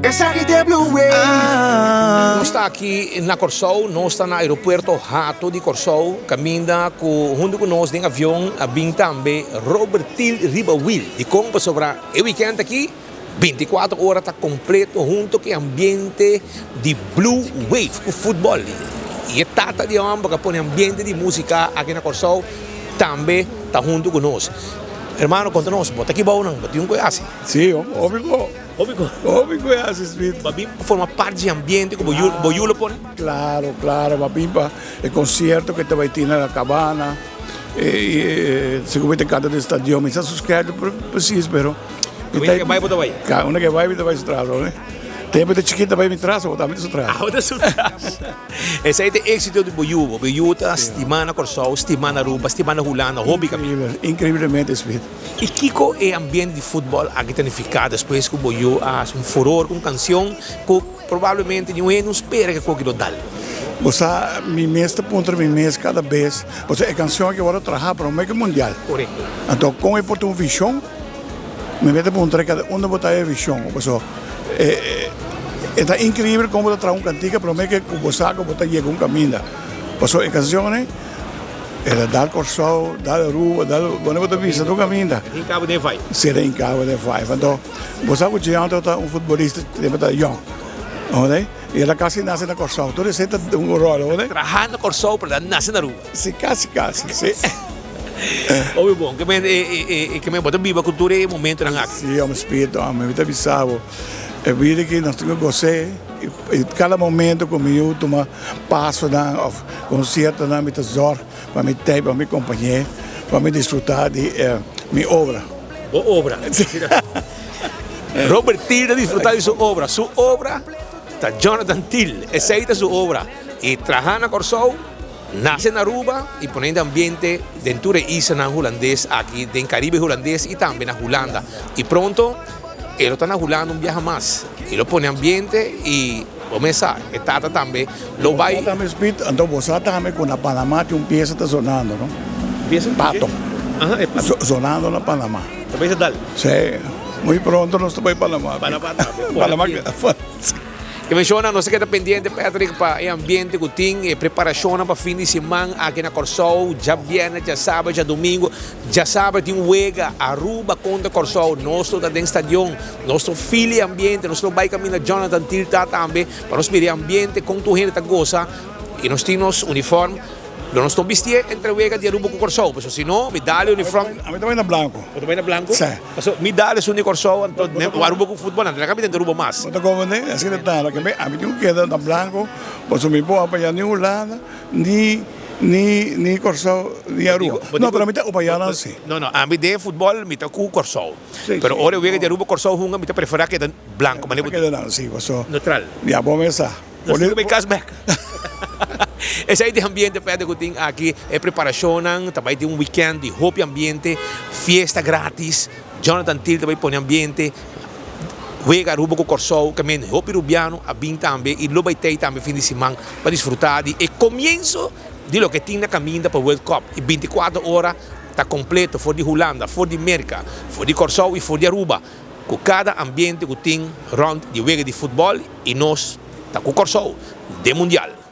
Esaki ta e Blue Wave. Nos ta aki na Kòrsou, nos ta na aeropuerto Hato di Kòrsou, kaminda ku huntu ku nos den avion a bin tambe Robert Thiel riba wiel. Dikon? Pasobra e wikènt aki bintikuater ora ta kompleto huntu ku e ambiente di Blue Wave ku futbòl. I e tata di e hòmber ku a pone ambiente di músika aki na Kòrsou tambe ta huntu ku nos. Hermano, konta nos, bo ta kibou nan? Bo tin un ku e hasi? Sí, hopi ku. Hopi ku. Hopi ku e hasi, Smith. Bo a bin pa forma parti di e ambiente ku bo yu, bo yu lo pone? Klaro, klaro. Bo a bin pa e konsierto ku e ta bai tin na La Cabana. I segun mi ta kanta den stadion. Mi sa su schedule precies, pero. Unda ke bai bo ta bai? Ka, unda ke bai mi ta bai su tras, hoor. Tempo ta chikito bai mi tras, bo tambe ta su tras. Abo ta su tras. Esei ta e éxito di bo yu. Bo yu ta stima na Kòrsou, stima na Aruba, stima na Hulanda, hopi kaminda. Increíbel, increíblemente Smith. I kiko e ambiente di futbòl aki ta nifiká despues ku bo yu a hasi un furor ku un kansion ku probablemente niun hende no spera ke koki lo dal? Bo sa, mi mes ta puntra mi mes kada bes, pasobra e kansion aki wòrdu traha promé ku e mundial. Korekto. Anto kon e por ta un vishon? Mi mester puntra kada unda bo ta e vision, paso e ta increíbel como bo ta traha un cantica prome ke ku bo sa ku bo ta yega un caminda, paso e cancionnan e ta dal Corsou, dal Aruba, dal donde bo ta bisa tur caminda. E tin cabo den vibe. Si e tin cabo den vibe, anto bo sa ku Jean tabata un futbolista tempo ta yong, oke, i el a casi nace na Corsou, tur esei ta un rol, oke. Traha na Corsou pero el a nace na Aruba. Si, casi casi, si. Hopi bon. Ke men e ke men bo ta biba ku tur e momentonan aki. Si, hòmber spiritu, hòmber. Mi ta bisa bo, e bida aki nos tin ku gos'é i kada momento ku mi yu tuma pasonan òf konsiertonan mi ta zòrg pa mi tei, pa mi kompañ'é, pa mi disfrutá di mi obra. Bo obra. Si. Robert Thiel ta disfrutá di su obra. Su obra ta Jonathan Thiel. Esei ta su obra. I traha na Kòrsou. Nace na Aruba y pone ambiente den tur e islanan Hulandes aki den Caribe Hulandes y tambe na Hulanda. Y pronto e lo ta na Hulanda un biaha mas y lo pone ambiente y bo mes sa e tata tambe lo bay. Bo sa tambe Speed, anto bo sa tambe cu na Panama tin un pieza ta zonando no. Pieza? Pato. Aha, e pato. Zonando na Panama. Ta bay sa dal? Si, muy pronto nos ta bay Panama. Panama tambe. Panama. E menshona nos ta keda pendiente Patrick pa e ambiente ku tin, e preparashonnan pa fin di siman aki na Kòrsou, djabièrnè, djasabra, djadumingu. Djasabra tin un wega Aruba kontra Kòrsou, nos lo ta den stadion, nos lo feel e ambiente, nos lo bai kaminda Jonathan Thiel ta tambe pa nos mira e ambiente kon tur hende ta gosa i nos tin nos uniform. Lo nos no bistié entre wega di Aruba ku Kòrsou, pasobra si no, mi dal e uniform. Ami ta bai na blanko. Bo ta bai na blanko? Sí. Pasobra mi dal esun di Kòrsou, anto Aruba ku futbòl, nan ta laga mi den Aruba mas. Bo ta komprendé? Asina ta ta. Ke ami tin ku keda na blanko, pasobra mi por apoyá ni Hulanda, ni ni ni Kòrsou, ni Aruba. No, pero ami ta apoyá nan si. No, no, ami den futbòl mi ta ku Kòrsou. Pero ora e wega di Aruba Kòrsou hunga mi ta preferá keda blanko. Mi ta keda nan si, pasobra. Neutral. Ya bo mes sa. Nos tin ku bai kas bek. Esei ta e ambiente p'e ku tin aki. E preparashonnan ta bai tin un wikènt di hopi ambiente, fiesta gratis. Jonathan Thiel ta bai pone ambiente. Wega Aruba ku Kòrsou ke men hopi rubiano a bin tambe i lo bai tei tambe fin di siman pa disfrutá di e komienso di loke tin na kaminda pa World Cup. I binti kuater ora ta kompleto for di Hulanda, for di Merka, for di Kòrsou i for di Aruba ku kada ambiente ku tin rònt di wega di futbòl i nos ta ku Kòrsou den Mundial.